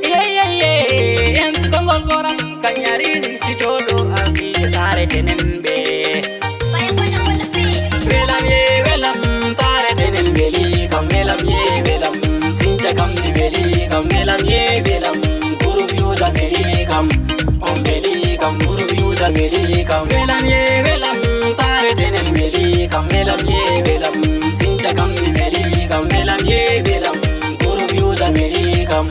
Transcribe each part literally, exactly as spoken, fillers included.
Yeyeye, M C Konngol Goram, Kañari, si jooɗo, abi, saare tenen ɓe. Welam ye, welam, saare tenen weli kam, welam ye, welam, sinca kam mi weli kam, welam ye, welam, groupe Yuusa weli kam, on weli kam, groupe Yuusa weli kam, welam ye, welam, saare tenen weli kam, welam ye, welam, sinca kam mi weli kam, welam ye, welam, groupe Yuusa weli kam,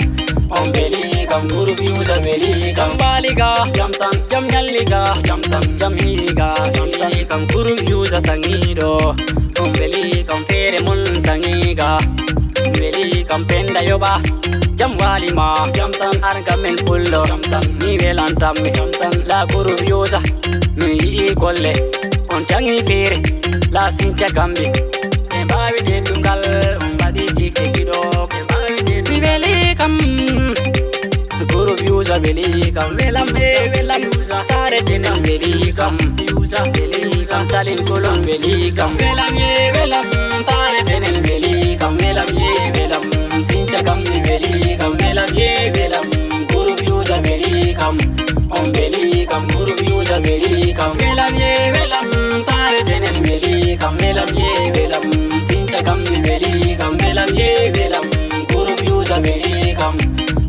on weli kam, groupe Yuusa weli kam, baaliga, jam tan, jam ñalliga, jam tan, jam hiiga, jam tan, kam groupe Yuusa saŋiiɗo, on weli kam, feere mon saŋiiga, weli kam, Penda Yoba, jam waali ma, jam tan, arga men pullo, jam tan, mi welantam, jam tan, la groupe Yuusa, mi yi'i golle, on caŋi feere, la sinca kamɓe, ɓe mbaawi teddungal, on mbaɗi jikke giɗo, ɓe mbaawi teddungal. Mi weli kam, groupe Yuusa weli kam, welam he, welam Yuusa, saare tenen weli kam, Yuusa weli kam, talin kolon weli kam, welam ye, welam, saare tenen weli kam, welam ye, welam, sinca kam mi weli kam, welam ye, welam, groupe Yuusa weli kam, on weli kam, groupe Yuusa weli kam, welam ye, welam, saare tenen weli kam, welam ye, welam, sinca kam mi weli kam, welam ye, welam, groupe Yuusa weli kam,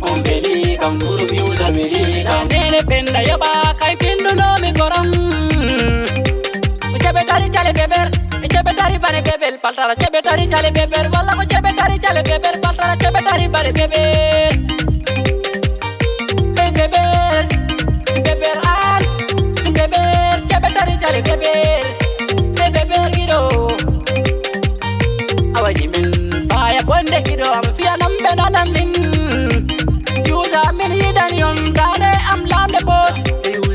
on weli kam, groupe Yuusa weli kam. Nene Penda Yoba, kay pindunomi goram. Ko ceɓe tari cale beber, e ceɓe tari bare bebel, paltara ceɓe tari cale beber, walla ko ceɓe tari cale beber, paltara ceɓe tari bare beber. Be beber, beber an, beber, ceɓe tari cale beber, be beber giɗo. Awa jimin faya bonde giɗo am fiyanam ɓe nanan min. Yuusa min yiɗani on daande am lamde bos.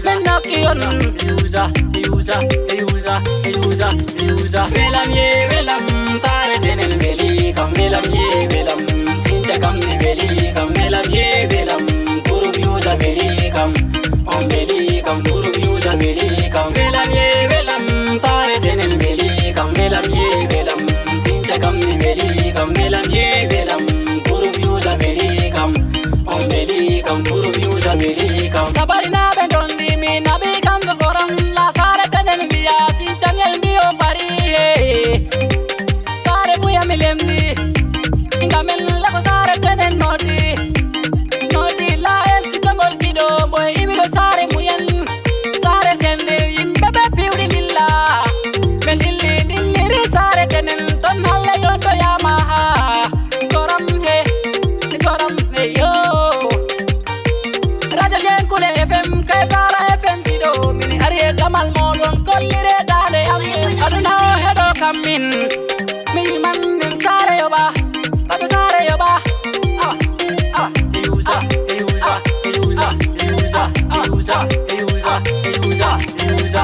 Min nokki on. Yuusa, Yuusa, Yuusa, Yuusa, Yuusa. Welam ye welam, saare tenen weli kam, welam ye welam, sinca kam mi weli kam, welam ye welam, groupe Yuusa weli kam, on weli kam, groupe Yuusa weli kam, welam ye welam, saare tenen weli kam, welam ye welam, sinca kam mi weli kam, welam ye welam, groupe Yuusa weli kam, on weli kam, groupe Yuusa weli kam. Sabarinaaɓe ndon ndi mi naɓi kam ko goram, la saare tenen mbiya, sinca ngel mbiyo bari he. Saare buya mi lemni, ngamen lako saare tenen noddi. Noddi la en sikongol giɗo, mboy iwiɗo saare muyen. Saare sende, yimɓe ɓe piwɗi lilla. Ɓe lilli, lilliri saare tenen, ton halle yontoyama ha. Goram he, goram he yo. Radio Yenkule F M, Kaysara F M ɗiɗo, mini ari e damal moɗon, kollire dande am. Aduna o heɗo kam min, mi yiman min saare yoɓa, radio saare yoɓa. Awa, awa, e yuusa, e yuusa, e yuusa, e yuusa, e yuusa, e yuusa, e yuusa, e yuusa.